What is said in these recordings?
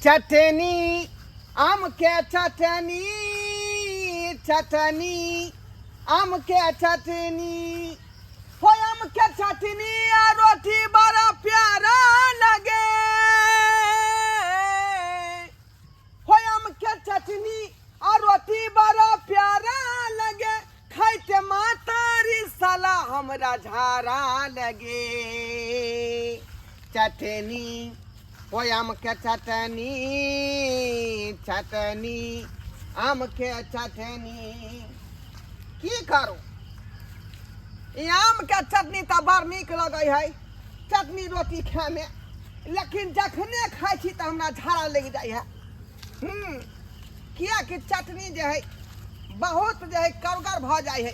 चटनी आमके चटनी, चटनी आमके चटनी, हो आमके चटनी आ रोटी बड़ा प्यारा लगे, हो आमके चटनी आ रोटी बड़ा प्यारा लगे, खाइते मातारी साला हमरा झारा लगे। चटनी हो आमके चटनी, चटनी आमके चटनी। की करू, ई आमके चटनी तऽ बड़ नीक लगै है चटनी रोटी खायमे, लेकिन जखने खाइ छी तऽ हमरा झाड़ा लागि जाइ है। किएकि चटनी जे है बहुत जे है कड़गर भऽ जाइ है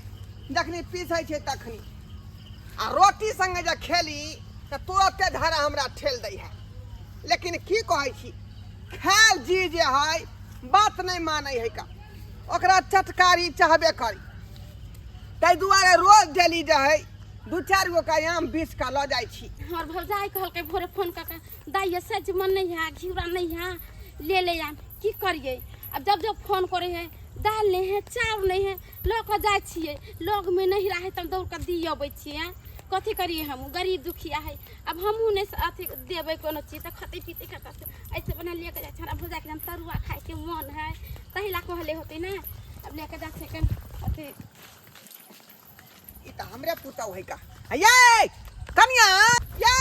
जखनी पीसै छै तखनी, आ रोटी संगे जे खेली तऽ तुरते झाड़ा हमरा ठेल दै है। लेकिन की कहै छी, खायल जी जे है बात नहि मानै है का, ओकरा चटकारी चाहबे करी। ताहि दुआरे रोज डेली जे है दू चारि गो के आम बीछ कऽ लऽ जाइ छी। हमर भौजाई कहलकै भोरे फोन कऽ के, दाइ ये सजमन नहीं है, घिउरा नहीं है, ले ले आम। की करिए अब, जब जब फोन करे है दाल नहीं है चाउर नहीं है, लऽ कऽ जाइ छियै, लगमे नहीं रहै तऽ दौड़ कऽ दी अबै छियै। कथी करिए, हम गरीब दुखिया है, अब हमहूँ नहीं अथी देबै कोनो चीज तऽ खतै पीतै कतऽ से। ऐसे बना ले के जाइ छै। हमरा भौजाइके हम तरुआ खाइके मन है, तही ला कहले होतै ने। अब लेके जाइ छै कन अथी। ई तऽ हमरे पुतहु है का। ये कनिया, ये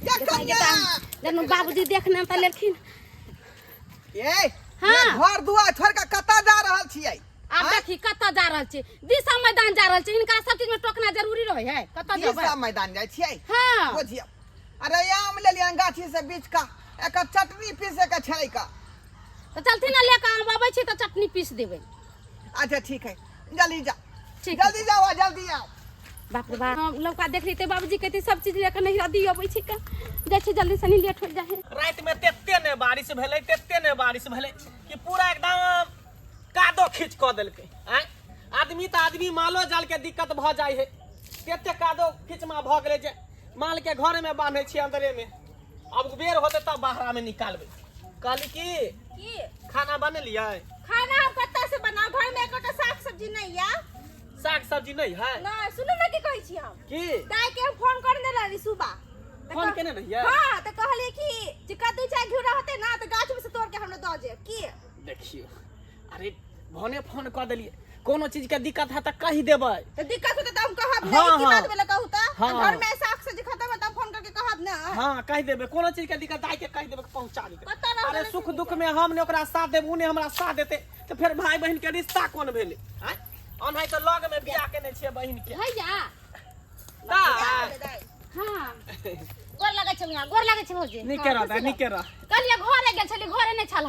ये कनिया, जब बाबूजी देखने तऽ लेलखिन। ये हाँ। ये घर दुआर छोड़ के कतऽ जा रहल छियै? आब देखी कतऽ जा रहल छी, दिशा मैदान जा रहल छी। हिनका सब चीज में टोकना जरूरी रहे है। कतऽ जेबै? दिशा मैदान जाइ छियै? हाँ। बुझियौ, अरे आम लेलियन गाछी से बीछ का, एकर चटनी पीसे के छलै का। तऽ चलथिन ने लेके आम अबै छी तऽ चटनी पीस देबै। अच्छा ठीक है, जल्दी जा। ठीक है। जल्दी जाओ आ जल्दी आओ। बाप रे बाप, हम लौका देख ली बाबूजी कहते सब चीज लेके नहीं दी अबै छी का, जाइ छी जल्दी सनी लेट हो जाइ है। राति में तेते ने बारिश भेलै, तेते ने बारिश भेलै कि पूरा एकदम कादो खींच कऽ देलकै। आँय, आदमी तऽ आदमी, मालो जाल के दिक्कत भऽ जाइ है। तेते कादो खींचमा भऽ गेलै जे माल के घर में बान्है छियै अंदरे में, अब बेर होतै तब बाहरा में निकालबै। कहली की की खाना बनेलियै? खाना हम कतऽ से बनाउ, घर में एकोटा साग सब्जी नहीं या। साग सब्जी नहीं है? नहीं, सुनू ना की कहै छी हम। की? दाई के हम फोन करने रहली सुबह। तऽ फोन केने रहियै? हाँ, तऽ कहलियै कि जे कद्दू चाहे घिउरा होतै ना तऽ गाछ में से तोड़ के हमरा दऽ जेब। की? देखियौ, अरे भने फोन कऽ देलियै, कोनो चीज के दिक्कत है तऽ कहि देबै। तऽ दिक्कत होतै तऽ हम कहब हाँ, नहीं, की हाँ। बात भेलै कहू तऽ? हाँ। घर में साग सब्जी खत्म है तऽ हम फोन करके कहब ना। हाँ कहि देबै, कोनो चीज के दिक्कत दाई के कहि देबै, पहुंचा देतै। कतऽ रहबै? अरे सुख दुख में हम ने ओकरा साथ देब, उ ने हमरा साथ देतै, तऽ फेर भाई बहिन के रिश्ता कोन भेलै? आँय, ओनाहि तऽ लग में बियाह केने छियै बहिन के। भैया दाई। दाई। हाँ, गोर लगै छै मियाँ, गोर लगै छै भौजी। नीके रह दाई, नीके रह। कहलियै घरे गेल छली, घरे नहि छल।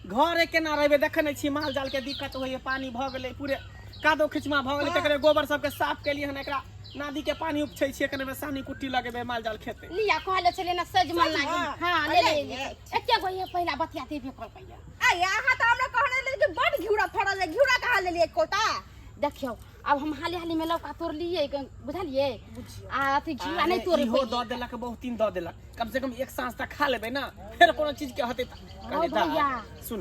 घरे केना रहबै, देखै नहि छी माल जाल के दिक्कत होइए, पानी भऽ गेलै, पूरे कादो खिचमा भऽ गेलै, तकरे गोबर सबके साफ केलियै हन, एकरा नदी के पानी उपछै छियै, कने सानी कुट्टी लगेबै, माल जाल खेतै। लिया कहले छलियै ना सजमन लागी। हाँ ले ले, एके गो ये पहिला बतिया देबे करबै। आ यहाँ तऽ हमरा कहने लेल कि बड घिउरा फड़ल है, घिउरा कहाँ लेलियै एकोटा? देखियौ अब हम हाली हाली में लौका तोड़लियै बुझलियै, आ अथी घिउरा नहि तोड़े इहो दऽ देलक, बहुत दिन दऽ देलक, कम से कम एक साँझ तक खा लेबै ना, फेर कोनो चीज के हते तऽ। कहलियै भैया दाइ, सुन।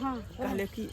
हाँ। कहले कि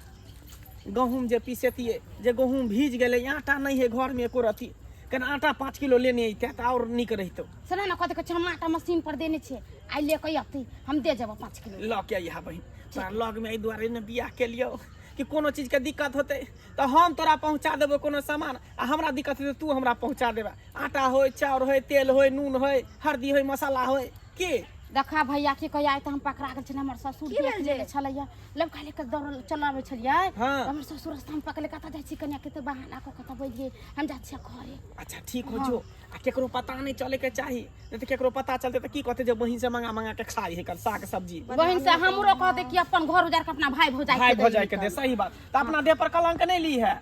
गहूम जे पीसेतियै, जे गहूम भीज गेलै, आटा नहि है घर में एको रत्ती, कने आटा 5 किलो लेने अइते तऽ आओर नीक रहितौ। सुन ना, कथी कहै छै, हम आटा मशीन पर देने छियै, आइ ले के अयतै, हम दे जेबै 5 किलो। लऽ के अइहा बहिन, तोरा लग में एहि दुआरे ने बियाह केलियौ कि कोनो चीज के दिक्कत होतै तऽ हम तोरा पहुँचा देबो कोनो सामान, आ हमरा दिक्कत हेतै तू हमरा पहुँचा देबे, आटा होय, चाउर होय, तेल होय, नून होय, हरदी होय, मसाला होय। की देखा भैया की कहिया तऽ हम पकड़ा गेल छलै, हमर ससुर की देख भेल जे? लेने छलैया, लड़का लेके दौड़ल चल आबै छलियै। हाँ। हमर ससुर रास्ता में पकड़ले, कतऽ जाइ छी कनिया के, तऽ बहाना कऽ कऽ तऽ गेलियै, हम जाइ छियै घरे। अच्छा ठीक हो जो, आ केकरो पता नहीं चले के चाही, नहीं तऽ केकरो पता चलते तऽ की कहते जे बहिन से मंगा मंगा के खाई है कल साग सब्जी। बहिन से हमरो कहते कि अपन घर उजार के अपना भाई भौजाई भाई के भौजाई के दे। दही। सही बात, तऽ अपना देह पर कलंक नहीं ली है।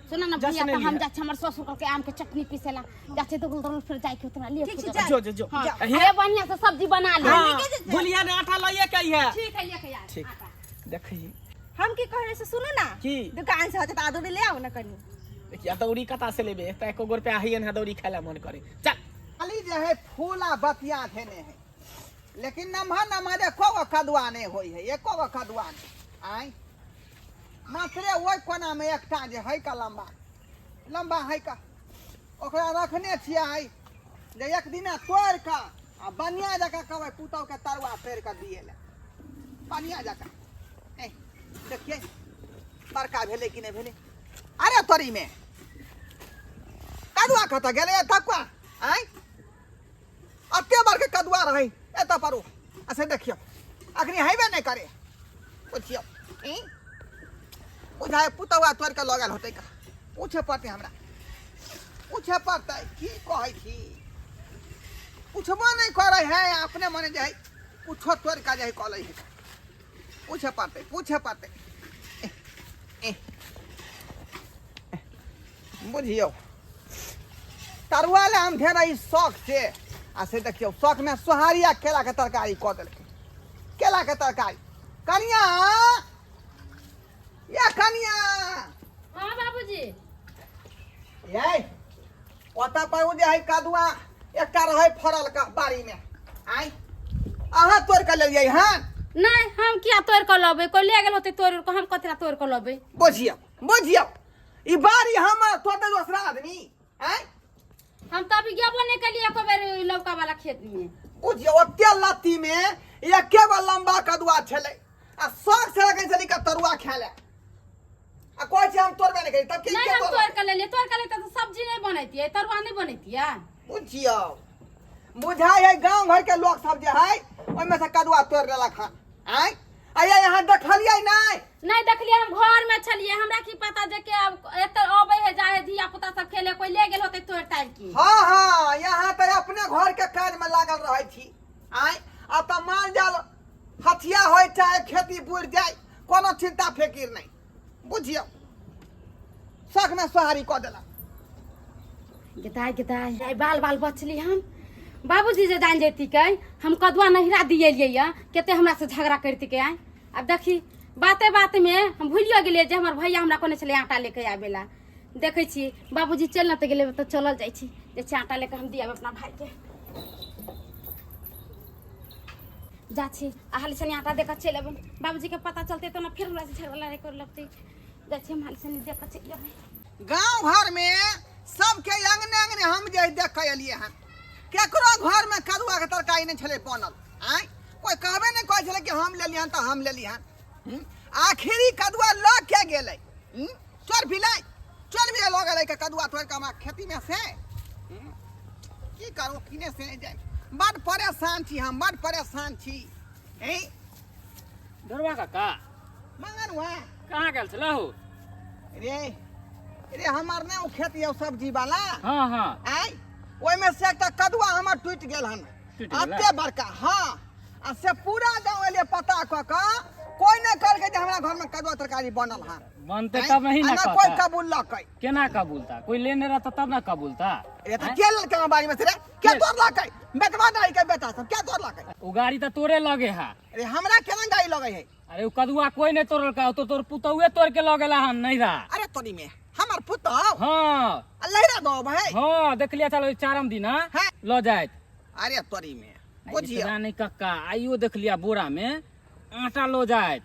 सुन ना जस भैया, नहीं तऽ हम ली है। जाइ छी, हमर ससुर कहलकै आम के चटनी पीसेला जाइ छी, दौड़ल दौड़ल फिर जाइ के तोरा ले। ठीक छै, जा। जो जो जो। हाँ, हे। अरे बढ़िया से सब्जी बना ले। हाँ, भुलिया ने आटा लाइए के आई है। ठीक है, लेके आ। ठीक। आटा। देखी हम की कहने से सुनू ना। की? दुकान से होते तऽ अदौरी ले आउ ना कनी। देखिए अदौरी कता से लेबे, तऽ एको गो रुपया हइए ने, अदौरी खाय ला मन करे। चल। खाली जे है फूला बतिया धेने है। लेकिन नम्हर नम्हर एको गो कदुआ नहि होइ है, एको गो कदुआ नहि। आँय, मात्रे ओहि कोनामे एकटा जे है का लम्बा लम्बा है का, ओकरा रखने छियै जे एक दिना तोड़ि कऽ आ बनिया जकाँ कहबै पुतहुके तरुआ तोड़ि कऽ दिए लए, बनिया जकाँ। ए देखियै बड़का भेलै कि नहि भेलै। अरे तोरीमे कदुआ कतऽ गेलै तकुआ? आँय, एते बड़का कदुआ रहै एतऽ पर ओ, आ से देखियौ अखनी हेबे नहि करे। पुछियौ ई बुझाय पुतहुआ तोड़ि कऽ लऽ गेल होतै का? पूछे पड़तै हमरा, पूछे पड़तै। की कहै छी, पूछबो नहि करै है, अपने मने जे है कुछो तोड़ि कऽ जे है कऽ लै है। पूछे पड़तै, पूछे पड़तै। ए, ए, बुझियौ तरुआ लए हम धेने ई शौक से, आ से देखियौ शौकमे सोहारी आ केलाके तरकारी कऽ देलकै, केलाके तरकारी। कनिया, या कनिया। हाँ बाबूजी। ये ओतऽ पर ओ जे है कदुआ एकटा रहै फड़ल का बाड़ी में, आइ अहाँ तोड़ि कऽ लेलियै हन? नहीं, हम किया तोड़ कऽ लबै? कोई ले गेल होतै तोड़ कऽ, हम कथी तोड़ कऽ लबै? बुझियौ, बुझियौ ई बाड़ी हमर, तोड़तै दोसरा आदमी? आँय, हम तऽ अभी गेबो नहीं कलिए एको बेर लौका वाला खेत में। बुझियौ ओते लत्ती में एके गो लंबा कदुआ छलै आ शौक से लगै छलै का तरुआ खाय लए, आ कहै छै हम तोड़बे नहि करी, तब के नहीं, के हम तोड़बै? तोड़ के लेलिए, तोड़ के लेते तो सब्जी नहीं बनैतियै, तरुआ नहीं बनैतियै। बुझियौ बुझाइ है गाँव घर के लोग सब जे है ओहिमे से कदुआ तोड़ि लेलक हन। आँय, आ ये यहाँ देखलियै नहि? नहीं देखलिए, हम घर में छलिए, हमरा की पता जे के अब एते अबै है जाए है, धिया पुता सब खेले, कोई ले गेल होतै तोड़ ताड़ के। हाँ हाँ, यहाँ तऽ अपने घर के काज में लागल रहै छी। आँय, आ तऽ माल जाल हथिया होइ चाहे खेती बुड़ि जाय, कोनो चिंता फिकिर नहि। बुझियौ शौक में सोहारी कऽ देलक। गेदाय गेदाय, आइ बाल बाल बचली हम। बाबूजी जे जान जैती के हम कदुआ नहिरा दिएलियै या, कते हमरा से झगड़ा करती के। आइ आब देखी बाते बात में हम भूलियो गेलियै जे हमर भैया हमरा कहने छलै आटा लेके आबे ला। देखै छी बाबूजी चलि न तऽ गेलै, तऽ चलल जाइ छी जे छै आटा लेके हम दियाब अपना भाई के। जा छी आ हाली सनी आटा दे कऽ चलि अबै, बाबूजी के पता चलतै तऽ ने फेर हमरा से झगड़ा लड़ाइ करे लगतै। जाइ छी हम हाली सनी दे कऽ चलि अबै। गाँव घर में सबके अंगने अंगने हम जे देख के एलियै हन, केकरो घर में कदुआ के तरकारी नहि छलै बनल। आँय, कोई कहबे नहि करै छलै कि हम लेलियै हन तऽ हम लेलियै हन। आखिरी कदुआ लऽ के गेलै? चोर बिलाइ, चोर बिलाइ लऽ गेलै के कदुआ तोड़ि कऽ हमरा खेती में से। की करू, किने से जाय, बड परेशान छी हम, बड परेशान छी। हैं ढोरबा काका। मंगन हुआ। कहाँ गेल छलहु? रे रे, हमर ने ओ खेत यौ सब्जी वाला। हाँ हाँ। आय, ओहिमे से एकटा कदुआ हमर टूटि गेल हन। टूटि गेलै? एते बड़का। हाँ, आ से पूरा गाँव एलियै पता कऽ कऽ, कोई नहि कहलकै जे हमरा घरमे कदुआ तरकारी बनल हन। बनते तब नहीं आ ना ना कोई कहता। कबूललकै। केना कबूलता? कोई लेने रहता तब ना कबूलता। रे तऽ के लेलकै हमरा बाड़ी में से रे? के तोड़लकै? बेटवा दाई के बेटा सब के तोड़लकै? ओ गाड़ी तऽ तोरे लगे है। अरे हमरा केना गाड़ी लगै है? अरे ओ कदुआ कोई नहीं तोड़लका, ओ तो तोर पुतौए तोड़ के लऽ गेला हन नैहरा। अरे तोरी में हमर पुतौ? हाँ। आ लहिरा दो भाई। हाँ, देखलियै चलो चारम दिन हाँ। लऽ जाइत। अरे तोरी में बुझियौ। इतना नहीं कक्का, आइयो देखलिया बोरा में आटा लो जाइत।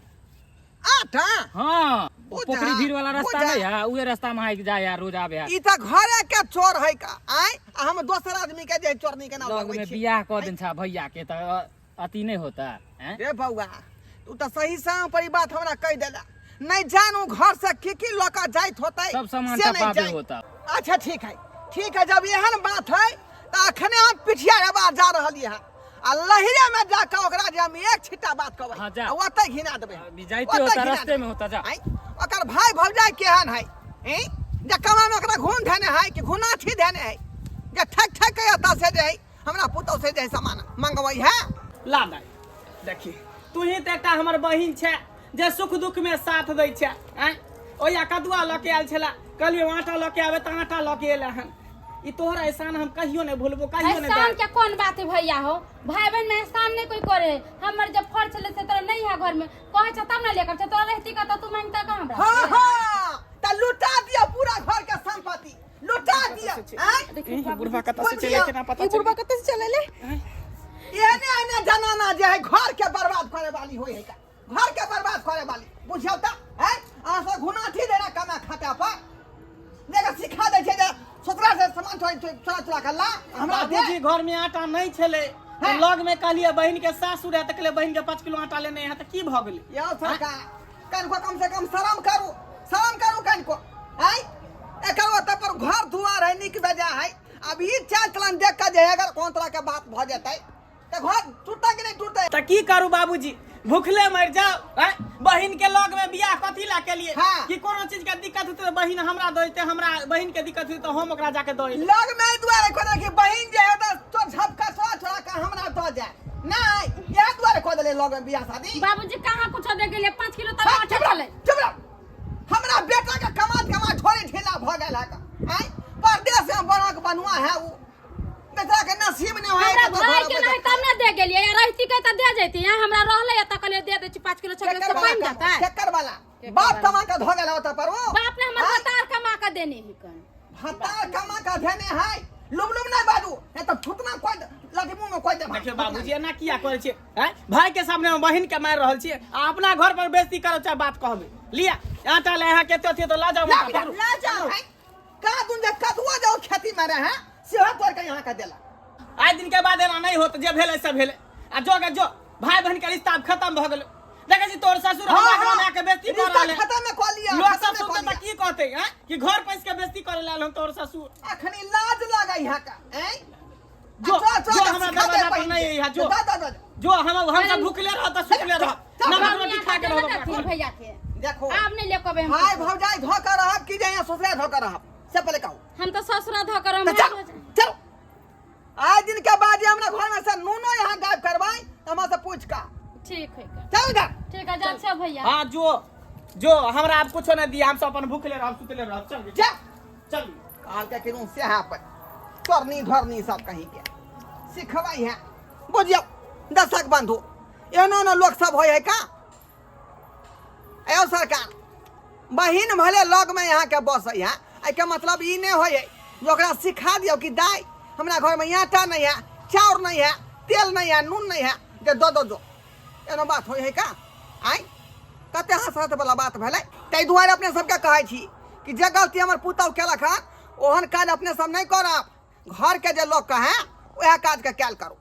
आटा? हाँ, ओ बुझा, पोखरी भीड़ वाला रास्ता बुझा। नहीं है, उहे रास्ता में हाइक जाए रोज आबे है। ई तऽ घरे के चोर है का? आय, आ हम दोसर आदमी के जे चोरनी के नाम लग लगबै में छी। बियाह कऽ देन छा भैया के तऽ अति नहीं होता हैं? रे बौआ, तू तऽ सही समय पर ई बात हमरा कहि देला। नहीं जानू घर से की की लऽ कऽ जाइत होतै, सब सामान से नहीं टपाबे जानि। होता। अच्छा ठीक है, ठीक है, जब एहन बात है तऽ अखने हम पिठिया रेबा जा रहलियै हन, आ लहिरे में जाके ओकरा जे हम एक छिट्टा बात कहबै, हाँ, जा। आ ओतै घिना देबै हम। अभी जाइते ओतै होता, घिना रास्ते देबै। में होता, जा। आँय, ओकर भाई भौजाई केहन है? हैं? जे कमा में ओकरा घून धेने है कि घुनाठी धेने है जे ठक ठक के एतऽ से जे है हमरा पुतौह से जे है सामान मंगबै है? ला दाई, देखी तू ही तऽ एकटा हमर बहिन छै जे सुख दुख में साथ दै छै। आँय, ओया कदुआ लऽ के आयल छला, कहलियै आटा लऽ के आबे तऽ आटा लऽ के एले हन। ई तोहर एहसान हम कहियो नहि भूलबो, कहियो नहि। एहसान के कोन बात है भैया हो, भाई बहन में एहसान नहीं कोई करे। हमर जब फर्ज छले से तोरा नहीं है घर में, कहे छ तब ना लेकर छ, तोरा रहती का तू मांगता का हमरा? हाँ हाँ, त लुटा दिया पूरा घर के संपत्ति लुटा दिया। आँय? देखियौ बुढ़वा कतऽ से चले, केना पता ई बुढ़बा कतऽ से चले ले? एहने एहने जनाना जे है घर के बर्बाद करे वाली होय है का घर के बर्बाद करे वाली बुझियौ त हैं अहाँ सब घुनाठी देना कमा खाता पर देखा सिखा दै छै जे ससुरा से सामान चोरा चोरा चोरा के ला हमरा दे बाबूजी घर में आटा नहीं छलै हैं? लग में कहलिए बहिन के सासुर है तऽ कहलिए बहिन के 5 किलो आटा लेने है तऽ की भऽ गेलै? यौ सरकार, कनिको कम से कम शरम करू, शरम करू कनिको। आय एकर ओतऽ पर घर दुआर है, नीक बेजा है। अब ई चाल चलन देख के जे है, अगर कोन तरह के बात भऽ जेतै तऽ घर टूटतै कि नहि टूटतै? तऽ की करू बाबूजी, भूखले मरि जाओ? आँय? बहिन के लग में बियाह कथी ला केलिए? हाँ। कि कोनो चीज के दिक्कत होते तऽ बहिन हमरा दऽ देतै, हमरा बहिन के दिक्कत होते तऽ हम ओकरा जाके दऽ देतै। लग में एहि दुआरे कहने कि बहिन जे है तऽ तोर झपका छोड़ा छोड़ा के हमरा दऽ जाए, नहीं इएह दुआरे कऽ देले लग में बियाह शादी। बाबूजी कहाँ कुछ दे गेले, 5 किलो तऽ हाँ, आटे चुप रह, छलै। चुप रह। हमरा बेटा के कमा कमा छोड़े ढीला भऽ गेल है का। आँय परदेश में बना के बनुआ है, उ बेचारा के नसीब नहीं है। हमरा भाई के नहीं तब ना दे गेलिए, या रहती के त दे जैती। यहाँ हमरा रहले या त कहलिए दे दे छी 5 किलो 6 किलो केकर से वाला बन कमा- जतै। केकर वाला बाप कमा के धो गेल ओतऽ पर वो बाप ने हमर आँय? भतार कमा के देने ही कन। भतार कमा के धेने है। लुम लुम नहीं बाजू, नहीं तो थुतना कोई लाठी मुंह में कोई दे। देखियौ बाबूजी, एना किया करै छियै? आँय, भाई के सामने हम बहिन के मारि रहल छियै आ अपना घर पर बेइज्जती करब चाहे बात कहबै। लिअ आटा ले, अहाँ कते अथी तऽ लऽ जाउ। ला आटा, बेटा, पकड़ू। ला जाओ। का दुन जे कदुआ जाओ खेती में रहे सेहो तोड़ के यहाँ के देला। आइ दिन के बाद एना नहीं होत, जे भेलै से भेलै। आ जो गे जो, भाई बहन के रिश्ता आब खत्म भऽ गेलै। देखै छी तोहर ससुर हमरा घर में आके बेइज्जती कऽ रिश्ता रहल है। खत्म में कऽ लिया, लोग खत्म सब में सुनते कऽ तऽ लिया। की कहते हैं कि घर पैस के बेइज्जती करे लायल हम तोहर ससुर। अखनी लाज लागै है का हैं? जो जो हमरा दरवाजा पर नहीं है जो दा दा दा। जो हम सब भूखले रह तऽ सुखले रह, नमक रोटी खा के रहब अपना घर। भैया के देखो आब नहीं लेकबे हम। भाई भौजाई धो कर रहब कि जे यहाँ ससुरा धो कर रहब, से पहले कहू। हम तो ससुरा धो कर हम। तो चलो चलो, आज दिन के बाद जे हमरा घर में से नूनो यहाँ गायब करवाई तो हमरा से पूछ का। ठीक है का। चल घर। ठीक है, जा छे भैया। हाँ, जो जो हमरा आब कुछो नहीं दिया, हम सब अपन भूखले रहब सुतले रहब। चल जा। चल। कहल के किनु से यहाँ पर चोरनी धरनी सब कहीं के सिखवाई है। बुझियौ दर्शक बंधु, एहनो ने लोक सब होइ है का। एहो सरकार, बहिन भले लग में यहाँ के बसै है, एहिके मतलब ई नहि होइ है जे ओकरा सिखा दियौ कि दाइ हमरा घरमे आटा नहीं है, चाउर नहीं है, तेल नहीं है, नून नहीं है, जे दऽ दो। जो एना बात होइ है का? आँय, कते हंसत वाला बात भेलै। ताहि दुआरे अपने सबके कहै छी कि जे गलती हमर पुतहु केलक हन ओहन काज अपने सब नहि करब। घरके जे लोक कहै वएह काजके कयल करू।